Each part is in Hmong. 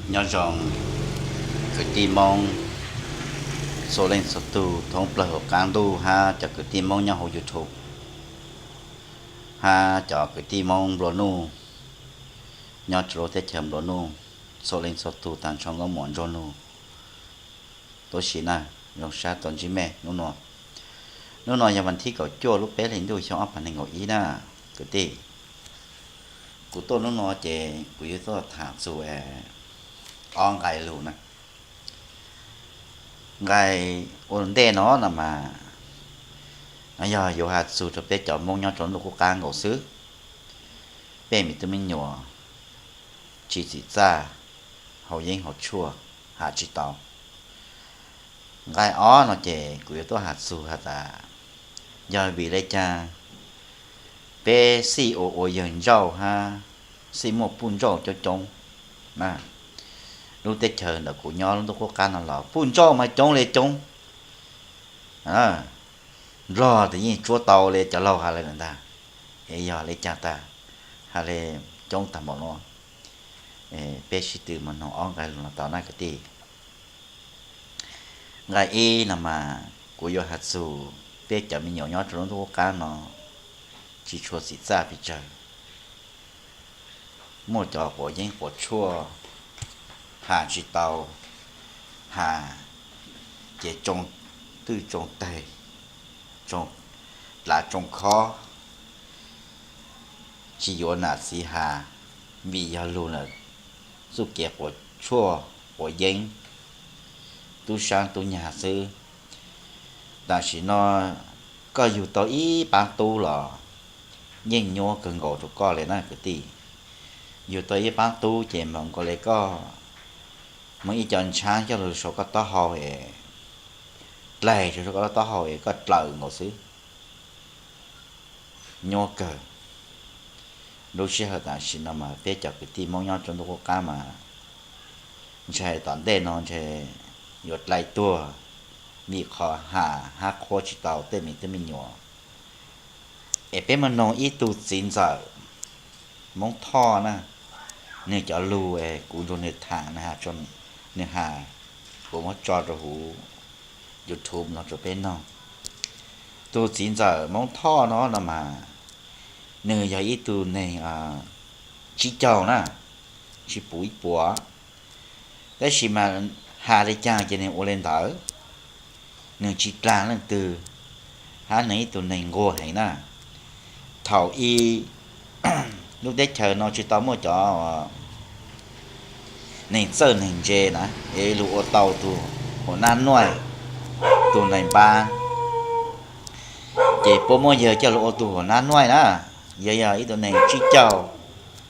Nyob zoo kwv tij Hmoob txhua leej txhua tug thoob plaws hauv qab ntuj hab cov kwv tij Hmoob nyob hauv YouTube hab cov kwv tij Hmoob nplua nuj nyob rua lub teb chaws nplua nuj txhua leej txhua tug taag nrho nkauj muam nraug nug. Tuab si na, zoo sab tau ntsib mej hnub nua. Hnub nua yog vas thib kaum cuaj lub peb hlis ntuj xyoo ob phav nees nkaum ib na kwv tij. Kuv tuaj hnub nua ces kuv yuav tuaj tham txug ob nqai lug na. Nqai ua ntej no no mas, no yog yuav has txug rua peb cov Hmoob nyob rua ntuj qub qab nkaus xwb. Peb miv tub me nyuam tsis txim txaj, haus yeeb haus tshuaj, has tsis tau. Nqai ob no ces kuv yuav tuaj has txug has tas, yog vim le caag peb xij ua ua yawg ntsauj hab xij muaj puj ntsauj coob coob na. Lub teb chaws ntawm kuv nyob lub ntuj qub qab no los puj ntsauj mas coob le coob. Nplog tas yeej tsuab tau le cov laug has le ntag. Es yog le caag tas has le coob taag npaum nuav? Peb sib tw moog noog ob nqai lug no tau na kwv tij. Nqai ib no mas kuv yuav has txug peb cov me nyuam nyob rua lub ntuj qub qab no tsis tshua txim txaj pes tsawg. Muaj cov quav yeeb quav tshuaj, has tsis tau, has ces tsoo twj tsoo teg, dlav tsoo khob, tsis yuav nam txiv has, vim yog lug ntawm txuj kev quav tshuaj quav yeeb, tub saab tub nyag xwb. Tam sim no koj yug tau ib paab tub los yeej nyuab kawg nkaus rua koj le na kwv tij. Yug tau ib paab tub ces moog nkaus le koj muaj ib co ntshaab coj lug sau koj taub hau es, dlaig sau koj taub hau es koj dlawm nkaus xwb. Nyuab kawg. Lub sij hawm tam sim no mas peb cov kwv tij Hmoob nyob rua ntuj qub qab mas ntshai tom ntej no ntshai yuav dlai tuag vim qhov has hab qhuab tsis tau tej miv tub me nyuam. Es peb moog noog ib tug txiv ntxawm Moob Thoj na, nwg cov lug es kuv nrug nwg tham, nwg has, kuv muab tso rua huv YouTube no rua peb noog. Tug txiv ntxawm Moob Thoj no no mas nwg yog ib tug neeg tsib caug na, tsis puv ib puas. Tab sis mas has le caag ces nwg ua le ntawd, nwg tsis dlaag leej twg, hab nwg ib tug neeg nquag heev na. Thaum ub lub teb chaws no tsis tau muaj cov neeg txawj neeg ntse na, es lug ua tau tug huam nab nuaj, tug neeg npab. Ces puab muab yawg coj lug ua tug huam nab nuaj na. Yawg yog ib tug neeg tsib caug,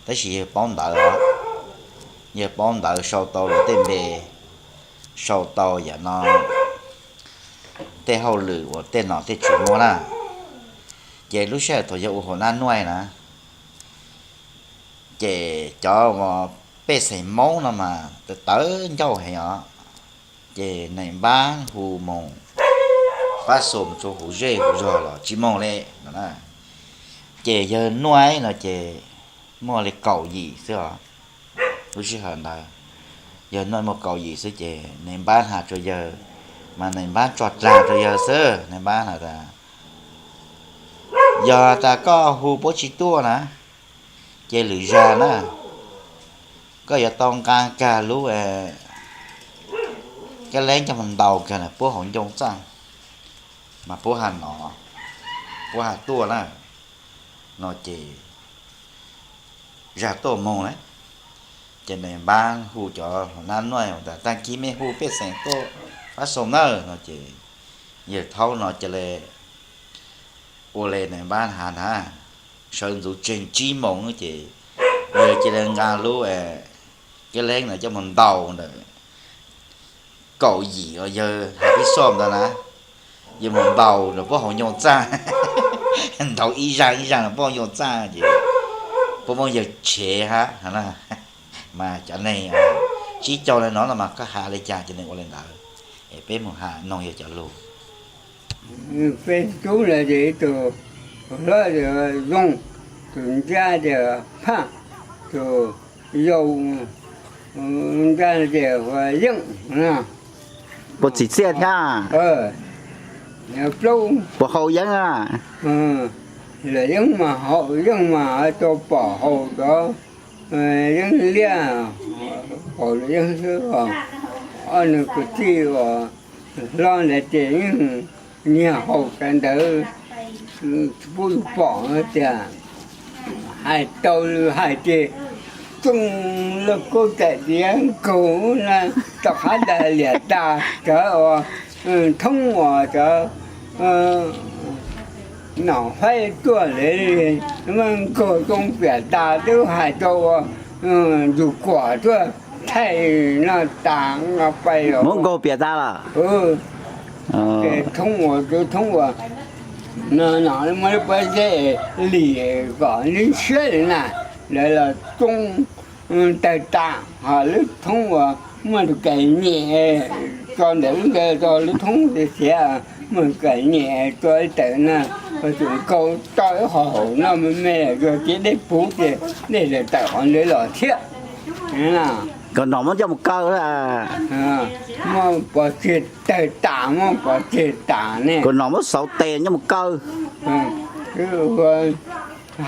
tab sis yawg paub ntawv os. Yawg paub ntawv, sau tau luag tej npe, sau tau yam no tej hauj lwm uas tej nom tej tswv muab na. Ces lub sij hawm thaum yawg ua huam nab nuaj na, ces cov pej xeem Moob no mas tawv tawv ncauj heev os. Ces neeg npab hu moog pab xum rua huv zej huv zog los tsis moog le no na. Ces yawg nuaj no ces muaj le kaum yim xwb os. Lub sij hawm ntawd yawg nuaj muaj kaum yim xwb ces neeg npab has rua yawg, mas neeg npab tso dlaag rua yawg xwb. Neeg npab has tas, yog tas koj hu puab tsis tuaj na, ces lwm zag na, koj yuav tau nqaa kag lub kab leeb coj moog ntaus kag puab hauv ncoo txaj, mas puab has no, puab has tuaj na, no ces zag tuaj moog lawm. Ces neeg npab hu cov huam nab nuaj tas, taag kis mej hu pej xeem tuaj pab xum nawb no ces yawg thaub no ca le ua le neeg npab has na, sawv ntxuv tseeg tsib moos ces yawg ca le nqaa lub kab leeb no coj moog ntaus ntawm kaum yim uas yawg has pib xom ntawd na, yawg moog ntaus ntawm puab hauv ncoo txaj, ntaus ib zaag ib zaag puab hauv ncoo txaj ces puab muab yawg tshev hab. Mas cov neeg tsib caug le no no mas koj has le caag ces nws ua le ntawd. Es peb moog has noog yawg cov lug. Peb tub na ces ib tug hlob tias Zoo, tus ntxhais tias Phaj, tus yau Ntag ces hu Yeeb no. Puas txim txiaj thiab? Plaub. Puas haus Yeeb a? Lawm Yeeb mas haus, Yeeb mas tau pom haus cov Yeeb liab, haus Yeeb xwb os. Ob nws kwv tij uas hlob ntawd ces yeej nyiag haus cov ntawd, tsis pub yus pom tias hais tau li hais ces txooj laj kub tawm tiav nkaug na, tom qab ntawd liam tas cov uas thoob uas cov nom faib tuaj lawm, muab nkaug txooj piam tas twb hais rau ua yus kuam tuaj thaij no tas nqa pais los. Muab nkaug piam tas los? Ces thoob uas, thoob uas no no muab lub pob zeb lim kom ntshiab li na, lawv los txooj tawg tas ho lub thoob uas muaj tus kawm nyem tso ntawm lub ntawd tso lub thoob xiav xiav, muaj tus kawm nyem tso ib tawm na, ua tus nkaug tau ib qho haum no me me yog tias dej puv ces dej tawm qhov ntawd los thiab. Kom nom muab coj mus kaw. Muab pov tseg tawg tas, muab pov tseg tas ne. Kom nom muab xauv tes coj mus kaw.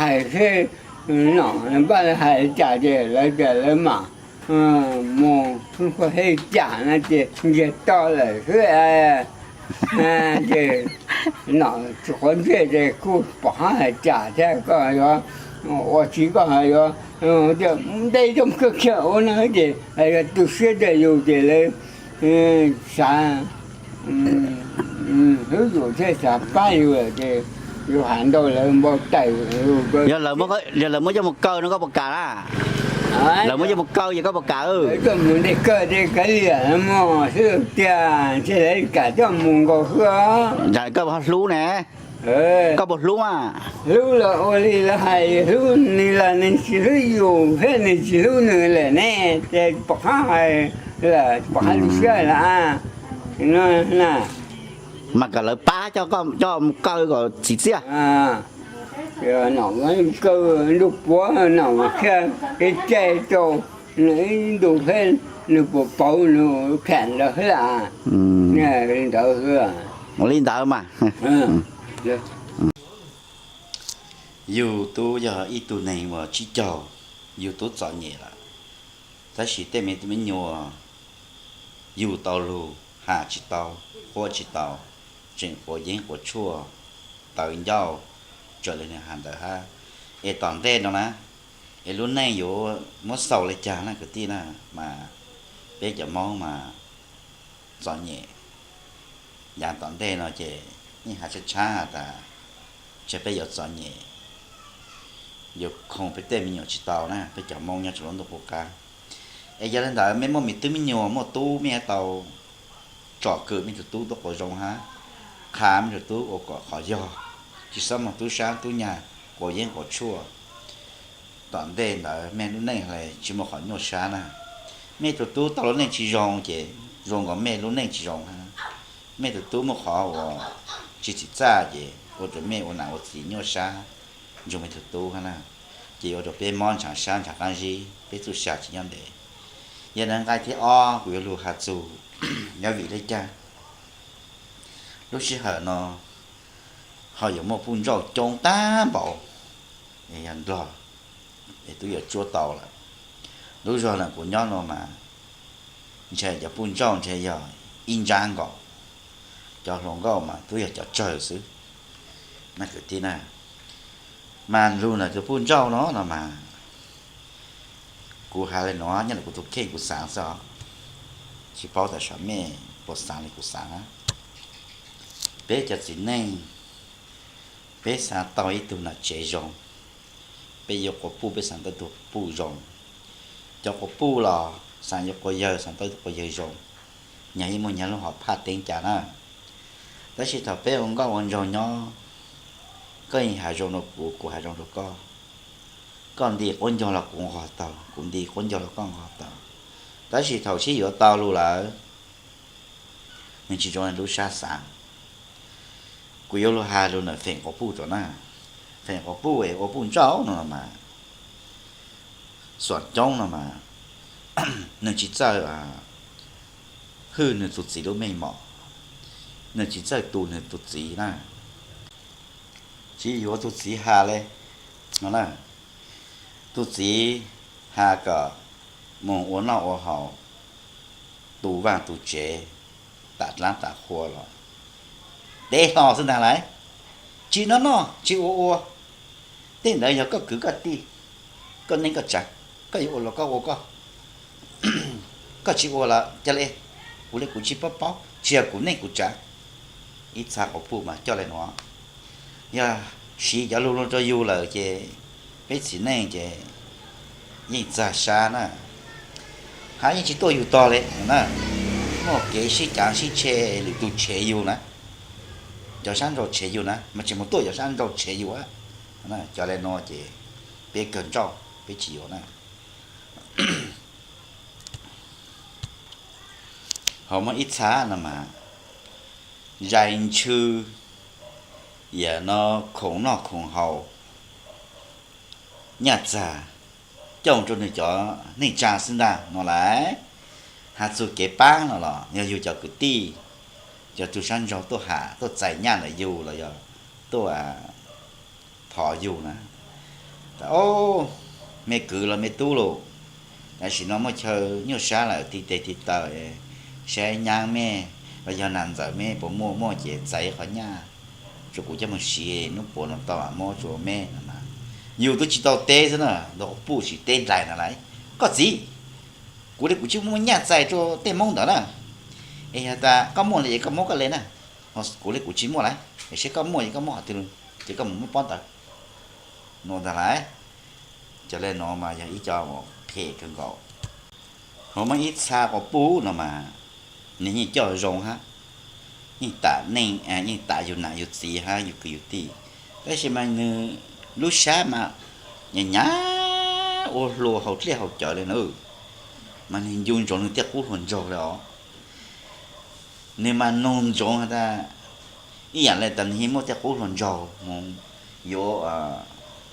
Hais seb nom npaj hais cas ces lawv tias lawv mam mus, hej cas no ces ntsiag to lawm xwb. Ces nom tsis quav ntsej ces kuj pom qab hais cas thiab, koj yuav ua tsis koj yuav nte coj mus kaw kiag ua no ces yog tu siab rau yus ces lawv xav hlub yus thiab xav pab yus lawm ces yus hais ntau lawv npau taws. Yog lawv muab coj mus kaw no koj puas kam na? Lawv muab coj mus kaw ces koj puas kam? Coj mus nte kaw ces kav liam mog xwb tiag, ntshe lawv kam coj mus nkaus xwb os. Koj ho hlub ne? Koj puas hlub mas? Hlub los ua li lawv hais, hlub nws los nws tsis hlub yus thiab nws tsis hlub nws lawm ne, ces pom qab hais lawm, pom qab tu siab lawm. Mas kom lawv pab coj mus kaw kom txim txiaj. Nom kaw ntuj puav, nom thiaj kev cai rau nws ib ntus thiab, nws puas pauv nws pham ntawd thiab. Li ntawd xwb. Li ntawd mas. Yus tub yog ib tug neeg uas tsib caug, yus tub txom nyem lawm, tab sis tej me tub me nyuam yug tau lug, has tsis tau, quab tsis tau, tseem quav yeeb quav tshuaj, tawv ncauj, raws li nws has ntawd hab. Es tom ntej no na, es lub neej yuav muab xaus li cas na kwv tij na, mas peb cov Hmoob mas txom nyem. Yav tom ntej no ces yeej has tshab tshab has tas, ntshe peb yuav txom nyem, yuav khoom peb tej me nyuam tsis tau na, peb cov Hmoob nyob rau lub ntuj qub qab. Es yog li ntawd mej muaj me tub me nyuam muaj tub mej yuav tau tsom kwm mej tus tub tuaj quas zoo hab, qha mej tus tub ua kom qhov yog, tsis xob moog tub sab tub nyag quas yeeb quas tshuaj. Tom ntej ntawd mej lub neej hle tsis muaj qhov nyuaj sab na. Mej tus tub tau lub neej tsis zoo ces zoo nkaus mej lub neej tsis zoo hab. Mej tus tub muaj qhov uas tsis txim txaj ces ua rau mej ua nam ua txiv nyuaj sab nrug mej tus tub hab na. Ces ua rau peb mob ntshav sab ntshav qab zib, peb txuj sa tsis nyob ntev. Yog li nqai thib ob kuv yuav lug has txug nyob vim le caag lub sij hawm no ho yuav muaj puj ntsauj coob tag npaum, yog Nplog es twb yuav tsuab tau lawm. Lub zog ntawm kuv nyob no mas ntshe cov puj ntsauj ntshe yog ib ntsab nkaus, cov hluas nkauj mas twb yog cov tsawg xwb. Na kwv tij na, mas lug ntawm tus puj ntsauj no no mas kuv has le nuav nyob ntawm kuv tus kheej kuv xaav xwb os, tsis paub tam sim mej puas xaav li kuv xaav. Peb cov txiv neej, peb xaav tau ib tug nam tsev zoo, peb yuav quas puj peb xaav tau ib tug puj zoo. Cov quas puj los xaav yuav quas yawg xaav tau ib tug quas yawg zoo, nyag yeej muaj nyag lub hom phaj teeb cas na. Tab sis thaum peb ua nkauj ua nraug nyob, koj yeej has zoo rau kuv, kuv has zoo rau koj. Koj nti quab ncaug los kuv nqos tau, kuv nti quab ncaug los koj nqos tau. Tab sis thaum sib yuav tau lug lawm, nws tsis zoo li lub sab xaav. Kuv yuav lug has lug ntawm feem quas puj rau na. Feem quas puj es ua puj ntsauj no mas, xuam coob no mas, nws tsis txawj hwj nws tus txiv lub meej mom, nws tsis txawj tu nws tus txiv na, tsis yuav tus txiv has li no na. Tus txiv has kom mus ua noj ua haus, tu vaj tu tsev, tam dlaab tam qhua los deb hlo xwb ntag lauj. Tsis noj noj tsis ua ua, tej ntawd yog koj kwv koj tij, koj neej koj tsav, koj yuav ua los koj ua koj, koj tsis ua los ca le, kuv li kuv tsis paub paub, tsis yog kuv neej kuv tsav. Ib txha quas puj mas coj li no, yog siv cov lug lug rau yug lawm ces peb txiv neej ces yeej txag sab na, hab yeej tsis tuaj yug tog li na. Muaj kev sib cav sib tshe lwm tus tshev yug na, cov sab nraug tshev yug na mas tseem mus tuaj cov sab nraug tshev yug. Cov li no ces peb kawg ntsauj peb tsis yuav na. Ho muaj ib txha no mas zais ntshw, yam no khoom noj khoom haus, nyaj txag coj rau nws cov neej tsa xwb ntag no lauj. Has txug kev paab no los yog yug cov kwv tij, cov tug sab nraug tuaj has tuaj txais nyaj ntawm yug los yog tuaj thov yug na, tas, o, me kwv los me tub los, tam sim no muaj chaw nyuaj sab lawm, tiv tes tiv taw, saib nyab mej los yog nas ntxawm mej puas muaj, muaj ces txais qhov nyaj rau kuv coj moog siv, nub puas no tau muab rua mej no mas. Yug tub tsis tau teb xwb na, ntawd quas puj tsis teb dlais no lauj, koj txiv, kuv li kuv tsis muaj nyaj txais rua tej moob ntawd na. Es yog tas koj muaj li es koj muab koj li na, kuv li kuv tsis muaj lauj, es saib koj muaj es koj muab qhov twg ces koj mus muab pob ntawd no ntag lauj. Cov li no mas yog ib co phem kawg nkaus. Ho muaj ib txha quas puj no mas nws yeej coj zoo hab, yeej tam neej, yeej tam yug nam yug txiv hab yug kwv yug tij, tab sis mas nws lub sab mas nyav nyav ua hlua haus dlej haus cawv li na, mas nws ncu ntsoov nws tej qub hluas nraug li os. Nws mas nug ntsoov has tas ib yam li tas nws yeej muaj tej qub hluas nraug mus yuav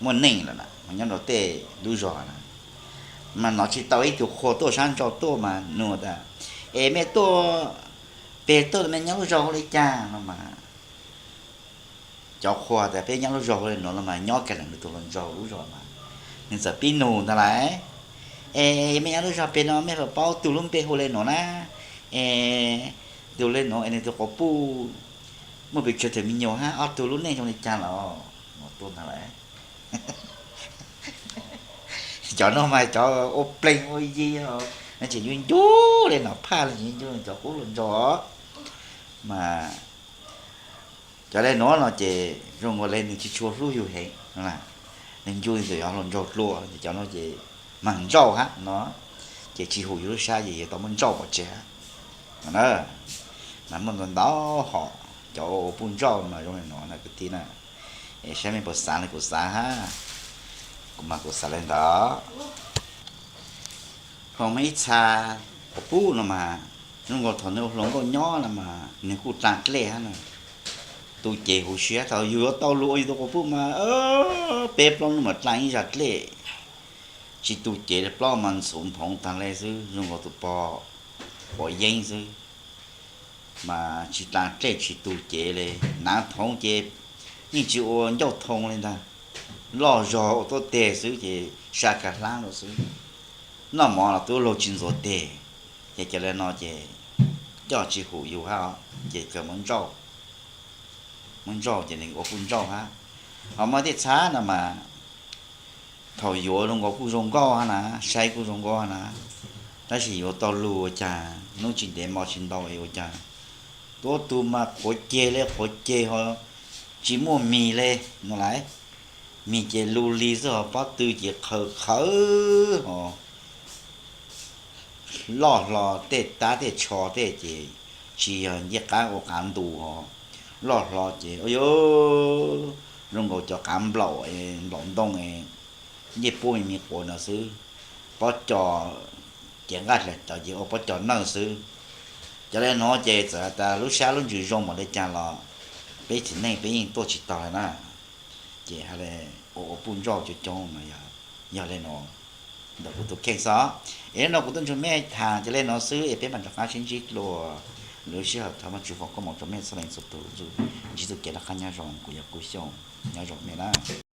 muaj neej lawm na, mas nyob rau tej lub zog na, mas nov tsis tau ib tug qhua tuaj sab nraud tuaj mas nug tas, es mej tuaj peg tuaj mej nyob lub zog hu li cas no mas cov qhua tas peb nyob lub zog hu li no los mas nyob kiag ntawm nws tus hluas nraug lub zog mas nws txawm pib nug ntag lauj, es mej nyob lub zog peg no mej puas paub tug lub npe hu li no na, es tug li no es nws tus quas puj muaj pes tsawg tug me nyuam hab ob tug lub neej zoo li cas los no tuaj ntag lauj. Cov no mas cov ua pleeg ua yi os, no ces ncu ncu li no phaj li ncu ncu cov qub hluas nraug mas cov li no no ces zoo nkaus li nws tsis tshua hlub yug heev, nws ncu ntawm cov hluas nraug dlua ces cov no ces mag ntsauj hab no, ces tsis hum yug lub sab ces yug tau muab ntsauj pov tseg hab. Mas muaj ntau ntau hom cov ua puj ntsauj mas zoo li no na kwv tij na. Es saib mej puas xav li kuv xav hab, kuv mas kuv xav li ntawd. Ho muaj ib txha quas puj no mas zoo nkaus thaum nws ua hluas nkauj nyob no mas nws kuj dlaa dlej hab na, tu cev huv si hab. Thaum yug yuav tau lug ua yug tus quas puj mas peb plaub hnub mas dlaa ib zag dlej, tsis tu cev li, plaub mas ntxhuv nphoov taag le xwb zoo nkaus tus pog quav yeeb xwb. Mas tsis dlaa dlej tsis tu cev li, naav thoov ces yeej tsis ua ncauj thoo li ntag, loj zog ua tuab teg xwb ces sa kag hlaab lawm xwb. Noj mov los tub laug tsis ntxuav teg. Ces cov li no ces coj tsis hum yug hab os, ces kawg muab ntsauj, muab ntsauj ces nws ua puj ntsauj hab. Ho muaj tej txhab no mas thaum yuav zoo nkaus kuj zoo nkauj hab na, saib kuj zoo nkauj hab na, tab sis yuav tau lug ua cas hnub tsis ntev hmo tsis ntau es ua cas tuab tug mas qhuav ceg li qhuav ceg ho tsis muaj mis li no lauj. Mis ces lug li xwb ho pob tw ces qhaws qhawv ho loj hlo, tej tab tej tsho tej ces tsis yog ncej qaab ua qav ntus ho loj hlo ces ua yuav zoo nkaus cov qav nplaum, nplaum ntoo ncej puab me me quav no xwb. Pob co ces nqaj hlais tawv ces ua pob co nawj xwb. Cov li no ces txawm has tas lub sab lub ntsws zoo npaum li cas los peb txiv neej peb yeej tuaj tsis tau li na. Ces ha le ua ua puj ntsauj coob coob no yog li no ntawm kuv tus kheej xwb. Es no kuv tuaj nrog mej tham ces li no xwb es peb mam rov qab sib ntsib dlua lwm lub sij hawm. Thov Vajtswv foom koob hmoov rau mej txhua leej txhua tus ntsib txoj kev noj qab nyob zoo. Kuv yog Kuj Xyooj, nyob zoo mej na.